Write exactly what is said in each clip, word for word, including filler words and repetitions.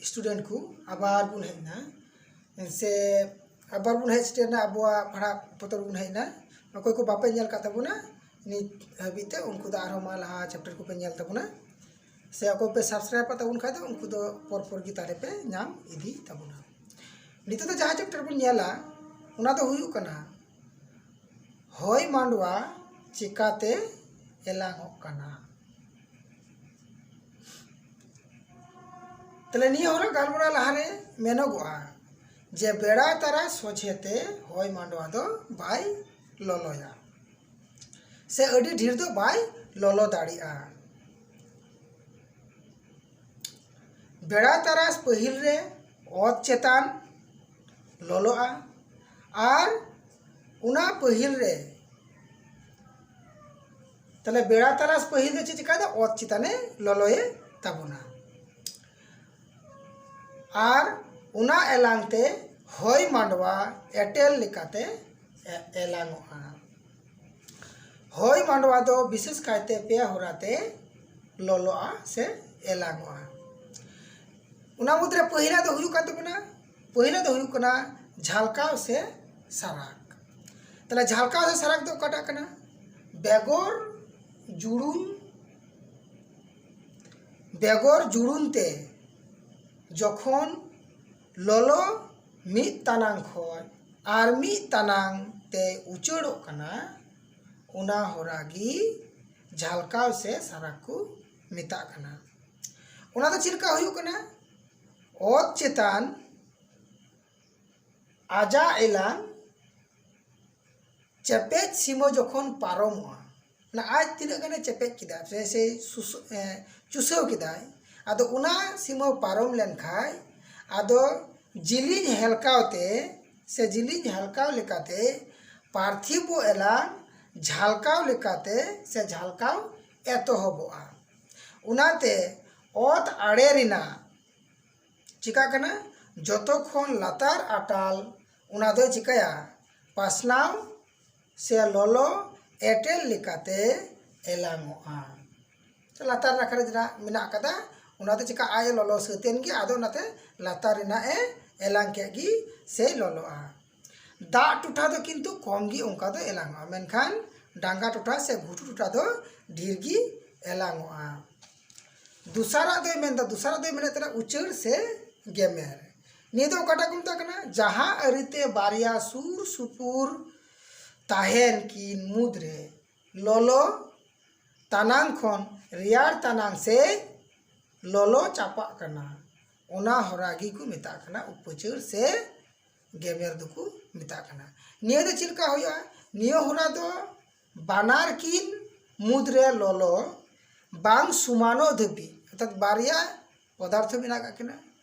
student ᱠᱚ, ᱟᱵᱟᱨ ᱵᱚᱱ ᱦᱮᱡ ᱮᱱᱟ, ᱥᱮ ᱟᱵᱟᱨ ᱵᱚᱱ ᱦᱮᱡ ᱥᱮᱴᱮᱨ ᱮᱱᱟ, ᱟᱵᱚᱣᱟᱜ ᱯᱟᱲᱦᱟᱜ ᱯᱚᱛᱚᱵ ᱵᱚᱱ ᱦᱮᱡ ᱮᱱᱟ᱾ ᱚᱠᱚᱭ ᱠᱚ ᱵᱟᱯᱮ ᱧᱮᱞ ᱟᱠᱟᱫ ᱛᱟᱵᱚᱱᱟ ᱱᱤᱛ ᱦᱟᱹᱵᱤᱡ ᱛᱮ, ᱩᱱᱠᱩ ᱫᱚ ᱟᱨᱦᱚᱸ ᱢᱟ ᱞᱟᱦᱟ chapter ᱠᱚᱯᱮ ᱧᱮᱞ ᱛᱟᱵᱚᱱᱟ, ᱥᱮ ᱚᱠᱚᱭ ᱯᱮ subscribe ᱟᱠᱟᱫ ᱛᱟᱵᱚᱱ ᱠᱷᱟᱡ ᱫᱚ ᱩᱱᱠᱩ ᱫᱚ ᱯᱚᱨ ᱯᱚᱨ ᱜᱮ ᱛᱟᱦᱞᱮ ᱯᱮ ᱧᱟᱢ ᱤᱫᱤ ᱛᱟᱵᱚᱱᱟ᱾ ᱱᱤᱛᱚᱜ ᱫᱚ ᱡᱟᱦᱟᱸ chapter ᱵᱚᱱ ᱧᱮᱞᱟ, ᱚᱱᱟ ᱫᱚ ᱦᱩᱭᱩᱜ ᱠᱟᱱᱟ ᱦᱚᱭ ᱢᱟᱰᱣᱟ ᱪᱮᱠᱟᱛᱮ ᱮᱞᱟᱝᱚᱜ ᱠᱟᱱᱟ᱾ ᱛᱟᱦᱞᱮ ᱱᱤᱭᱟᱹ ᱦᱚᱨᱟ ᱜᱟᱞᱢᱟᱨᱟᱣ ᱞᱟᱦᱟᱨᱮ ᱢᱮᱱᱚᱜᱚᱜᱼᱟ ᱡᱮ ᱵᱮᱲᱟ ᱛᱟᱨᱟ ᱥᱚᱡᱷᱮᱛᱮ ᱦᱚᱭ ᱢᱟᱰᱣᱟ ᱫᱚ ᱵᱟᱭ ᱞᱚᱞᱚᱭᱟ, ᱥᱮ ᱟᱹᱰᱤ ᱰᱷᱮᱨ ᱫᱚ ᱵᱟᱭ ᱞᱚᱞᱚ ᱫᱟᱲᱮᱭᱟᱜᱼᱟ᱾ ᱵᱮᱲᱟ ᱛᱟᱨᱟᱥ ᱯᱟᱹᱦᱤᱞ ᱨᱮ ᱚᱛ ᱪᱮᱛᱟᱱ ᱞᱚᱞᱚᱜᱼᱟ, ᱟᱨ ᱚᱱᱟ ᱯᱟᱹᱦᱤᱞ ᱨᱮ, ᱛᱟᱦᱞᱮ ᱵᱮᱲᱟ ᱛᱟᱨᱟᱥ ᱯᱟᱹᱦᱤᱞ ᱫᱚ ᱪᱮᱫ ᱪᱤᱠᱟᱹᱭᱮᱫᱟ? ᱚᱛ ᱪᱮᱛᱟᱱᱮ ᱞᱚᱞᱚᱭᱮ ᱛᱟᱵᱚᱱᱟ, ᱟᱨ ᱚᱱᱟ ᱮᱞᱟᱝ ᱛᱮ ᱦᱚᱭ ᱢᱟᱰᱣᱟ ᱮᱴᱮᱞ ᱞᱮᱠᱟᱛᱮ ᱮ-, ᱮᱞᱟᱝᱚᱜᱼᱟ᱾ ᱦᱚᱭ ᱢᱟᱰᱣᱟ ᱫᱚ ᱵᱤᱥᱮᱥ ᱠᱟᱭᱛᱮ ᱯᱮ ᱦᱚᱨᱟᱛᱮ ᱞᱚᱞᱚᱜᱼᱟ ᱥᱮ ᱮᱞᱟᱝᱚᱜᱼᱟ᱾ ᱚᱱᱟ ᱢᱩᱫᱽᱨᱮ ᱯᱟᱹᱦᱤᱞᱟ ᱫᱚ ᱦᱩᱭᱩᱜ ᱠᱟᱱ ᱛᱟᱵᱚᱱᱟ, ᱯᱟᱹᱦᱤᱞᱟ ᱫᱚ ᱦᱩᱭᱩᱜ ᱠᱟᱱᱟ ᱡᱷᱟᱞᱠᱟᱣ ᱥᱮ ᱥᱟᱨᱟᱠ᱾ ᱛᱟᱦᱞᱮ ᱡᱷᱟᱞᱠᱟᱣ ᱥᱮ ᱥᱟᱨᱟᱠ ᱫᱚ ᱚᱠᱟᱴᱟᱜ ᱠᱟᱱᱟ? ᱵᱮᱜᱚᱨ ᱡᱩᱲᱩᱱ, ᱵᱮᱜᱚᱨ ᱡᱩᱲᱩᱱ ᱛᱮ ᱡᱚᱠᱷᱚᱱ ᱞᱚᱞᱚ ᱢᱤᱫ ᱛᱟᱱᱟᱝ ᱠᱷᱚᱱ ᱟᱨ ᱢᱤᱫ ᱛᱟᱱᱟᱝ ᱛᱮ ᱩᱪᱟᱹᱲᱚᱜ ᱠᱟᱱᱟ, ᱚᱱᱟ ᱦᱚᱨᱟ ᱜᱮ ᱡᱷᱟᱞᱠᱟᱣ ᱥᱮ ᱥᱟᱨᱟᱠ ᱠᱚ ᱢᱮᱛᱟᱜ ᱠᱟᱱᱟ᱾ ᱚᱱᱟ ᱫᱚ ᱪᱮᱫ ᱞᱮᱠᱟ ᱦᱩᱭᱩᱜ ᱠᱟᱱᱟ? ᱚᱛ ᱪᱮᱛᱟᱱ ᱟᱡᱟᱜ ᱮᱞᱟᱝ ᱪᱮᱯᱮᱡ ᱥᱤᱢᱟᱹ ᱡᱚᱠᱷᱚᱱ ᱯᱟᱨᱚᱢᱚᱜᱼᱟ, ᱚᱱᱟ ᱟᱡ ᱛᱤᱱᱟᱹᱜ ᱜᱟᱱᱮ ᱪᱮᱯᱮᱡ ᱠᱮᱫᱟ ᱥᱮ, ᱥᱮ ᱥᱩᱥ-, ᱮ, ᱪᱩᱥᱟᱹᱣ ᱠᱮᱫᱟᱭ, ᱟᱫᱚ ᱚᱱᱟ ᱥᱤᱢᱟᱹ ᱯᱟᱨᱚᱢ ᱞᱮᱱᱠᱷᱟᱡ, ᱟᱫᱚ ᱡᱤᱞᱤᱧ ᱦᱮᱞᱠᱟᱣ ᱛᱮ ᱥᱮ ᱡᱤᱞᱤᱧ ᱦᱮᱞᱠᱟᱣ ᱞᱮᱠᱟᱛᱮ ᱯᱟᱨᱛᱷᱤᱵᱚ ᱮᱞᱟᱝ ᱡᱷᱟᱞᱠᱟᱣ ᱞᱮᱠᱟᱛᱮ ᱥᱮ ᱡᱷᱟᱞᱠᱟᱣ ᱮᱛᱚᱦᱚᱵᱚᱜᱼᱟ᱾ ᱚᱱᱟᱛᱮ ᱚᱛ ᱟᱲᱮ ᱨᱮᱱᱟᱜ ᱪᱤᱠᱟᱹᱜ ᱠᱟᱱᱟ? ᱡᱚᱛᱚ ᱠᱷᱚᱱ ᱞᱟᱛᱟᱨ ᱟᱴᱟᱞ, ᱚᱱᱟ ᱫᱚᱭ ᱪᱤᱠᱟᱹᱭᱟ? ᱯᱟᱥᱱᱟᱣ ᱥᱮ ᱞᱚᱞᱚ ᱮᱴᱮᱞ ᱞᱮᱠᱟᱛᱮ ᱮᱞᱟᱝᱚᱜᱼᱟ᱾ ᱞᱟᱛᱟᱨ ᱱᱟᱠᱷᱟ ᱨᱮ ᱡᱟᱦᱟᱸ ᱢᱮᱱᱟᱜ ᱟᱠᱟᱫᱟ, ᱚᱱᱟᱛᱮ ᱪᱮᱠᱟ ᱟᱡ ᱮ ᱞᱚᱞᱚ ᱥᱟᱹᱛ ᱮᱱ ᱜᱮ, ᱟᱫᱚ ᱚᱱᱟᱛᱮ ᱞᱟᱛᱟᱨ ᱨᱮᱱᱟᱜ ᱮ ᱮᱞᱟᱝ ᱠᱮᱫ ᱜᱮ ᱥᱮ ᱞᱚᱞᱚᱜᱼᱟ᱾ ᱫᱟᱜ ᱴᱚᱴᱷᱟ ᱫᱚ ᱠᱤᱱᱛᱩ ᱠᱚᱢ ᱜᱮ ᱚᱱᱠᱟ ᱫᱚ ᱮᱞᱟᱝᱚᱜᱼᱟ, ᱢᱮᱱᱠᱷᱟᱱ ᱰᱟᱸᱜᱟ ᱴᱚᱴᱷᱟ ᱥᱮ ᱜᱷᱩᱴᱩ ᱴᱚᱴᱷᱟ ᱫᱚ ᱰᱷᱮᱨ ᱜᱮ ᱮᱞᱟᱝᱚᱜᱼᱟ᱾ ᱫᱚᱥᱟᱨᱟᱜ ᱫᱚᱭ ᱢᱮᱱᱫᱟ, ᱫᱚᱥᱟᱨᱟᱜ ᱫᱚᱭ ᱢᱮᱱᱮᱫ ᱛᱟᱦᱮᱱᱟ ᱩᱪᱟᱹᱲ ᱥᱮ ᱜᱮᱢᱮᱨ᱾ ᱱᱤᱭᱟᱹ ᱫᱚ ᱚᱠᱟᱴᱟᱜ ᱠᱚ ᱢᱮᱛᱟᱜ ᱠᱟᱱᱟ? ᱡᱟᱦᱟᱸ ᱟᱹᱨᱤᱛᱮ ᱵᱟᱨᱭᱟ ᱥᱩᱨ ᱥᱩᱯᱩᱨ ᱛᱟᱦᱮᱱ ᱠᱤᱱ ᱢᱩᱫᱽᱨᱮ ᱞᱚᱞᱚ ᱛᱟᱱᱟᱝ ᱠᱷᱚᱱ ᱨᱮᱭᱟᱲ ᱛᱟᱱᱟᱝ ᱥᱮ ᱞᱚᱞᱚ ᱪᱟᱯᱟᱜ ᱠᱟᱱᱟ, ᱚᱱᱟ ᱦᱚᱨᱟ ᱜᱮᱠᱚ ᱢᱮᱛᱟᱜ ᱠᱟᱱᱟ ᱩᱯᱟᱹᱪᱟᱹᱲ ᱥᱮ ᱜᱮᱢᱮᱨ ᱫᱚᱠᱚ ᱢᱮᱛᱟᱜ ᱠᱟᱱᱟ᱾ ᱱᱤᱭᱟᱹ ᱫᱚ ᱪᱮᱫ ᱞᱮᱠᱟ ᱦᱩᱭᱩᱜᱼᱟ? ᱱᱤᱭᱟᱹ ᱦᱚᱨᱟ ᱫᱚ ᱵᱟᱱᱟᱨ ᱠᱤᱱ ᱢᱩᱫᱽᱨᱮ ᱞᱚᱞᱚ ᱵᱟᱝ ᱥᱚᱢᱟᱱᱚᱜ ᱫᱷᱟᱹᱵᱤᱡ, ᱚᱨᱛᱷᱟᱛ ᱵᱟᱨᱭᱟ ᱯᱚᱫᱟᱨᱛᱷᱚ ᱢᱮᱱᱟᱜ ᱟᱠᱟᱫ ᱠᱤᱱᱟ,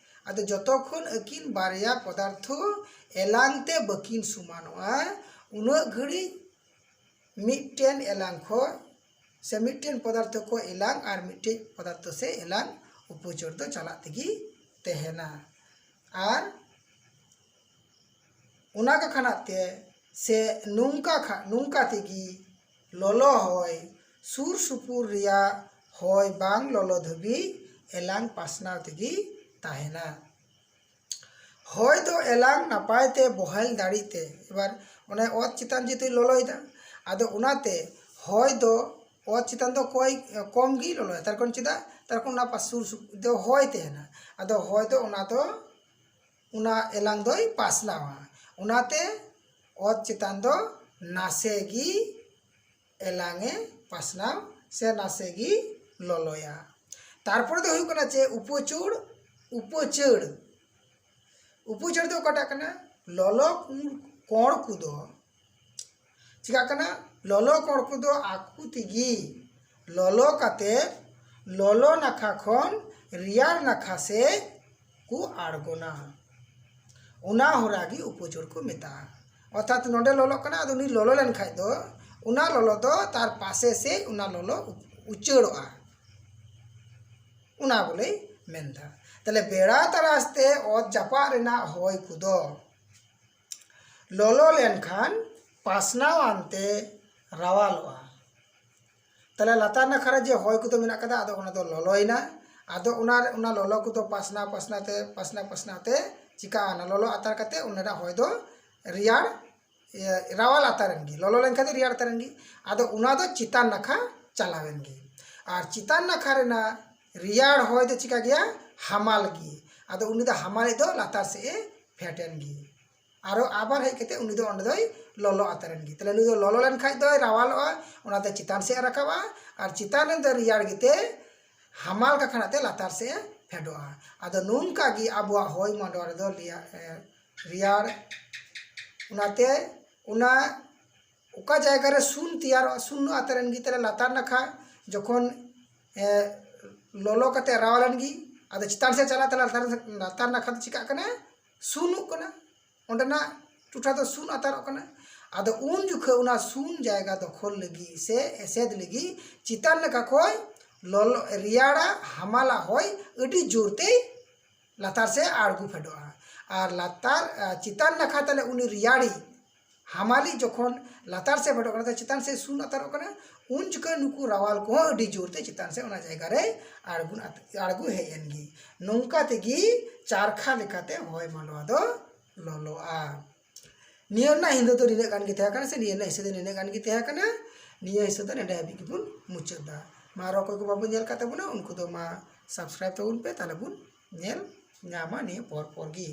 ᱟᱫᱚ ᱡᱚᱛᱚ ᱠᱷᱚᱱ ᱟᱹᱠᱤᱱ ᱵᱟᱨᱭᱟ ᱯᱚᱫᱟᱨᱛᱷᱚ ᱮᱞᱟᱝ ᱛᱮ ᱵᱟᱹᱠᱤᱱ ᱥᱚᱢᱟᱱᱚᱜᱼᱟ, ᱩᱱᱟᱹᱜ ᱜᱷᱟᱹᱲᱤᱡ ᱢᱤᱫᱴᱮᱱ ᱮᱞᱟᱝ ᱠᱷᱚᱱ ᱥᱮ ᱢᱤᱫᱴᱮᱱ ᱯᱚᱫᱟᱨᱛᱷᱚ ᱠᱷᱚᱱ ᱮᱞᱟᱝ ᱟᱨ ᱢᱤᱫᱴᱮᱱ ᱯᱚᱫᱟᱨᱛᱷᱚ ᱥᱮ ᱮᱞᱟᱝ ᱩᱯᱟᱹᱪᱟᱹᱲ ᱫᱚ ᱪᱟᱞᱟᱜ ᱛᱮᱜᱮ ᱛᱟᱦᱮᱱᱟ᱾ ᱟᱨ ᱚᱱᱟ ᱠᱟᱠᱷᱟᱱᱟᱜ ᱛᱮ ᱥᱮ ᱱᱚᱝᱠᱟ ᱠᱷᱟ-, ᱱᱚᱝᱠᱟ ᱛᱮᱜᱮ ᱞᱚᱞᱚ ᱦᱚᱭ ᱥᱩᱨ ᱥᱩᱯᱩᱨ ᱨᱮᱭᱟᱜ ᱦᱚᱭ ᱵᱟᱝ ᱞᱚᱞᱚ ᱫᱷᱟᱹᱵᱤᱡ ᱮᱞᱟᱝ ᱯᱟᱥᱱᱟᱣ ᱛᱮᱜᱮ ᱛᱟᱦᱮᱱᱟ᱾ ᱦᱚᱭ ᱫᱚ ᱮᱞᱟᱝ ᱱᱟᱯᱟᱭ ᱛᱮ ᱵᱚᱦᱮᱞ ᱫᱟᱲᱮᱜ ᱛᱮ, ᱮᱵᱟᱨ ᱚᱱᱮ ᱚᱛ ᱪᱮᱛᱟᱱ ᱡᱮᱦᱮᱛᱩᱭ ᱞᱚᱞᱚᱭᱮᱫᱟ, ᱟᱫᱚ ᱚᱱᱟᱛᱮ ᱦᱚᱭ ᱫᱚ ᱚᱛ ᱪᱮᱛᱟᱱ ᱫᱚ ᱠᱚᱭ-, ᱠᱚᱢ ᱜᱮᱭ ᱞᱚᱞᱚᱭᱟ᱾ ᱛᱟᱨ ᱠᱟᱨᱚᱱ ᱪᱮᱫᱟᱜ? ᱛᱟᱨ ᱠᱟᱨᱚᱱ ᱚᱱᱟ ᱯᱟᱥ-, ᱥᱩᱨ ᱥᱩ-, ᱫᱚ ᱦᱚᱭ ᱛᱟᱦᱮᱱᱟ, ᱟᱫᱚ ᱦᱚᱭ ᱫᱚ ᱚᱱᱟ ᱫᱚ ᱚᱱᱟ ᱮᱞᱟᱝ ᱫᱚᱭ ᱯᱟᱥᱱᱟᱣᱟ᱾ ᱚᱱᱟᱛᱮ ᱚᱛ ᱪᱮᱛᱟᱱ ᱫᱚ ᱱᱟᱥᱮ ᱜᱮ ᱮᱞᱟᱝ ᱮ ᱯᱟᱥᱱᱟᱣ ᱥᱮ ᱱᱟᱥᱮ ᱜᱮ ᱞᱚᱞᱚᱭᱟ᱾ ᱛᱟᱨᱯᱚᱨᱮ ᱫᱚ ᱦᱩᱭᱩᱜ ᱠᱟᱱᱟ ᱪᱮᱫ? ᱩᱯᱟᱹᱪᱩᱲ, ᱩᱯᱟᱹᱪᱟᱹᱲ᱾ ᱩᱯᱟᱹᱪᱟᱹᱲ ᱫᱚ ᱚᱠᱟᱴᱟᱜ ᱠᱟᱱᱟ? ᱞᱚᱞᱚ ᱠᱩᱬ-, ᱠᱚᱬ ᱠᱚᱫᱚ ᱪᱤᱠᱟᱹᱜ ᱠᱟᱱᱟ? ᱞᱚᱞᱚ ᱠᱚᱬ ᱠᱚᱫᱚ ᱟᱠᱚ ᱛᱮᱜᱮ ᱞᱚᱞᱚ ᱠᱟᱛᱮ ᱞᱚᱞᱚ ᱱᱟᱠᱷᱟ ᱠᱷᱚᱱ ᱨᱮᱭᱟᱲ ᱱᱟᱠᱷᱟ ᱥᱮᱫ ᱠᱚ ᱟᱬᱜᱚᱱᱟ᱾ ᱚᱱᱟ ᱦᱚᱨᱟ ᱜᱮ ᱩᱯᱟᱹᱪᱟᱹᱲ ᱠᱚ ᱢᱮᱛᱟᱜᱼᱟ᱾ ᱚᱨᱛᱷᱟᱛ ᱱᱚᱰᱮ ᱞᱚᱞᱚᱜ ᱠᱟᱱᱟ, ᱟᱫᱚ ᱩᱱᱤ ᱞᱚᱞᱚ ᱞᱮᱱᱠᱷᱟᱡ ᱫᱚ ᱚᱱᱟ ᱞᱚᱞᱚ ᱫᱚ ᱛᱟᱨ ᱯᱟᱥᱮ ᱥᱮᱫ ᱚᱱᱟ ᱞᱚᱞᱚ ᱩᱪᱟᱹᱲᱚᱜᱼᱟ, ᱚᱱᱟ ᱵᱚᱞᱮᱭ ᱢᱮᱱᱫᱟ᱾ ᱛᱟᱦᱞᱮ ᱵᱮᱲᱟ ᱛᱟᱨᱟᱥ ᱛᱮ ᱚᱛ ᱡᱟᱯᱟᱜ ᱨᱮᱱᱟᱜ ᱦᱚᱭ ᱠᱚᱫᱚ ᱞᱚᱞᱚ ᱞᱮᱱᱠᱷᱟᱱ ᱯᱟᱥᱱᱟᱣ ᱟᱱᱛᱮ ᱨᱟᱣᱟᱞᱚᱜᱼᱟ᱾ ᱛᱟᱦᱞᱮ ᱞᱟᱛᱟᱨ ᱱᱟᱠᱷᱟ ᱨᱮ ᱡᱮ ᱦᱚᱭ ᱠᱚᱫᱚ ᱢᱮᱱᱟᱜ ᱠᱟᱫᱟ, ᱟᱫᱚ ᱚᱱᱟ ᱫᱚ ᱞᱚᱞᱚᱭᱮᱱᱟ, ᱟᱫᱚ ᱚᱱᱟ ᱚᱱᱟ ᱞᱚᱞᱚ ᱠᱚᱫᱚ ᱯᱟᱥᱱᱟᱣ ᱯᱟᱥᱱᱟᱣ ᱛᱮ ᱯᱟᱥᱱᱟᱣ ᱯᱟᱥᱱᱟᱣ ᱛᱮ ᱪᱤᱠᱟᱹᱜᱼᱟ? ᱚᱱᱟ ᱞᱚᱞᱚ ᱟᱛᱟᱨ ᱠᱟᱛᱮ ᱚᱱᱟ ᱨᱮᱱᱟᱜ ᱦᱚᱭ ᱫᱚ ᱨᱮᱭᱟᱲ, ᱤᱭᱟᱹ, ᱨᱟᱣᱟᱞ ᱟᱛᱟᱨ ᱮᱱ ᱜᱮ᱾ ᱞᱚᱞᱚ ᱞᱮᱱᱠᱷᱟᱱ ᱫᱚ ᱨᱮᱭᱟᱲ ᱟᱛᱟᱨ ᱮᱱ ᱜᱮ᱾ ᱟᱫᱚ ᱚᱱᱟ ᱫᱚ ᱪᱮᱛᱟᱱ ᱱᱟᱠᱷᱟ ᱪᱟᱞᱟᱣ ᱮᱱ ᱜᱮ᱾ ᱟᱨ ᱪᱮᱛᱟᱱ ᱱᱟᱠᱷᱟ ᱨᱮᱱᱟᱜ ᱨᱮᱭᱟᱲ ᱦᱚᱭ ᱫᱚ ᱪᱤᱠᱟ ᱜᱮᱭᱟ? ᱦᱟᱢᱟᱞ ᱜᱮ᱾ ᱟᱫᱚ ᱩᱱᱤ ᱫᱚ ᱦᱟᱢᱟᱞᱤᱡ ᱫᱚ ᱞᱟᱛᱟᱨ ᱥᱮᱫ ᱮ ᱯᱷᱮᱰ ᱮᱱ ᱜᱮ᱾ ᱟᱨᱚ ᱟᱵᱟᱨ ᱦᱮᱡ ᱠᱟᱛᱮ ᱩᱱᱤ ᱫᱚ ᱚᱸᱰᱮ ᱫᱚᱭ ᱞᱚᱞᱚ ᱟᱛᱟᱨ ᱮᱱ ᱜᱮ᱾ ᱛᱟᱦᱞᱮ ᱱᱩᱭ ᱫᱚ ᱞᱚᱞᱚ ᱞᱮᱱᱠᱷᱟᱡ ᱫᱚᱭ ᱨᱟᱣᱟᱞᱚᱜᱼᱟ, ᱚᱱᱟᱛᱮ ᱪᱮᱛᱟᱱ ᱥᱮᱫ ᱮ ᱨᱟᱠᱟᱵᱼᱟ᱾ ᱟᱨ ᱪᱮᱛᱟᱱ ᱨᱮᱱ ᱫᱚ ᱨᱮᱭᱟᱲ ᱜᱮᱛᱮ ᱦᱟᱢᱟᱞ ᱠᱟᱠᱷᱟᱱᱟᱜ ᱛᱮ ᱞᱟᱛᱟᱨ ᱥᱮᱫ ᱮ ᱯᱷᱮᱰᱚᱜᱼᱟ᱾ ᱟᱫᱚ ᱱᱚᱝᱠᱟ ᱜᱮ ᱟᱵᱚᱣᱟᱜ ᱦᱚᱭ ᱢᱟᱸᱰᱣᱟ ᱨᱮᱫᱚ ᱞᱮᱭᱟ-, ᱮ, ᱨᱮᱭᱟᱲ, ᱚᱱᱟᱛᱮ ᱚᱱᱟ ᱚᱠᱟ ᱡᱟᱭᱜᱟ ᱨᱮ ᱥᱩᱱ ᱛᱮᱭᱟᱨᱚᱜᱼᱟ, ᱥᱩᱱ ᱟᱛᱟᱨ ᱮᱱ ᱜᱮ, ᱛᱟᱦᱞᱮ ᱞᱟᱛᱟᱨ ᱱᱟᱠᱷᱟ ᱡᱚᱠᱷᱚᱱ, ᱮ, ᱞᱚᱞᱚ ᱠᱟᱛᱮ ᱨᱟᱣᱟᱞ ᱮᱱ ᱜᱮ, ᱟᱫᱚ ᱪᱮᱛᱟᱱ ᱥᱮᱫ ᱪᱟᱞᱟᱜ, ᱛᱟᱦᱞᱮ ᱞᱟᱛᱟᱨ, ᱞᱟᱛᱟᱨ ᱱᱟᱠᱷᱟ ᱫᱚ ᱪᱤᱠᱟᱜ ᱠᱟᱱᱟ? ᱥᱩᱱᱩᱜ ᱠᱟᱱᱟ᱾ ᱚᱸᱰᱮᱱᱟᱜ ᱴᱚᱴᱷᱟ ᱫᱚ ᱥᱩᱱ ᱟᱛᱟᱨᱚᱜ ᱠᱟᱱᱟ᱾ ᱟᱫᱚ ᱩᱱ ᱡᱚᱠᱷᱚᱱ ᱚᱱᱟ ᱥᱩᱱ ᱡᱟᱭᱜᱟ ᱫᱚᱠᱷᱚᱞ ᱞᱟᱹᱜᱤᱫ ᱥᱮ ᱮᱥᱮᱫ ᱞᱟᱹᱜᱤᱫ ᱪᱮᱛᱟᱱ ᱱᱟᱠᱷᱟ ᱠᱷᱚᱱ ᱞᱚᱞᱚ, ᱨᱮᱭᱟᱲᱟ ᱦᱟᱢᱟᱞᱟ ᱦᱚᱭ ᱟᱹᱰᱤ ᱡᱳᱨ ᱛᱮ ᱞᱟᱛᱟᱨ ᱥᱮᱫ ᱟᱬᱜᱚ ᱯᱷᱮᱰᱚᱜᱼᱟ᱾ ᱟᱨ ᱞᱟᱛᱟᱨ, ᱟ, ᱪᱮᱛᱟᱱ ᱱᱟᱠᱷᱟ ᱛᱟᱦᱞᱮ ᱩᱱᱤ ᱨᱮᱭᱟᱲᱤ ᱦᱟᱢᱟᱞᱤ ᱡᱚᱠᱷᱚᱱ ᱞᱟᱛᱟᱨ ᱥᱮᱫ ᱯᱷᱮᱰᱚᱜ ᱠᱟᱱᱟ, ᱛᱚ ᱪᱮᱛᱟᱱ ᱥᱮᱫ ᱥᱩᱱ ᱟᱛᱟᱨᱚᱜ ᱠᱟᱱᱟ, ᱩᱱ ᱡᱚᱠᱷᱚᱱ ᱱᱩᱠᱩ ᱨᱟᱣᱟᱞ ᱠᱚᱦᱚᱸ ᱟᱹᱰᱤ ᱡᱳᱨ ᱛᱮ ᱪᱮᱛᱟᱱ ᱥᱮᱫ ᱚᱱᱟ ᱡᱟᱭᱜᱟ ᱨᱮ ᱟᱬᱜᱚ, ᱟᱬᱜᱚ ᱦᱮᱡ ᱮᱱ ᱜᱮ᱾ ᱱᱚᱝᱠᱟ ᱛᱮᱜᱮ ᱪᱟᱨᱠᱷᱟ ᱞᱮᱠᱟᱛᱮ ᱦᱚᱭ ᱢᱟᱸᱰᱣᱟ ᱫᱚ ᱞᱚᱞᱚᱜᱼᱟ᱾ ᱱᱤᱭᱟᱹ ᱨᱮᱱᱟᱜ ᱦᱤᱸᱥᱟᱹ ᱫᱚ ᱱᱤᱱᱟᱹᱜ ᱜᱟᱱ ᱜᱮ ᱛᱟᱦᱮᱸ ᱠᱟᱱᱟ, ᱥᱮ ᱱᱤᱭᱟᱹ ᱨᱮᱱᱟᱜ ᱦᱤᱸᱥᱟᱹ ᱫᱚ ᱱᱤᱱᱟᱹᱜ ᱜᱟᱱ ᱜᱮ ᱛᱟᱦᱮᱸ ᱠᱟᱱᱟ᱾ ᱱᱤᱭᱟᱹ ᱦᱤᱸᱥᱟᱹ ᱫᱚ ᱱᱚᱰᱮ ᱦᱟᱹᱵᱤᱡ ᱜᱮᱵᱚᱱ ᱢᱩᱪᱟᱹᱫ ᱫᱟ᱾ ᱢᱟ ᱟᱨᱚ ᱚᱠᱚᱭ ᱠᱚ ᱵᱟᱵᱚᱱ ᱧᱮᱞ ᱠᱟᱫ ᱛᱟᱵᱚᱱᱟ, ᱩᱱᱠᱩ ᱫᱚ ᱢᱟ subscribe ᱛᱟᱵᱚᱱ ᱯᱮ, ᱛᱟᱦᱞᱮ ᱵᱚᱱ ᱧᱮᱞ ᱧᱟᱢᱟ ᱱᱤᱭᱟᱹ ᱯᱚᱨ ᱯᱚᱨ ᱜᱮ᱾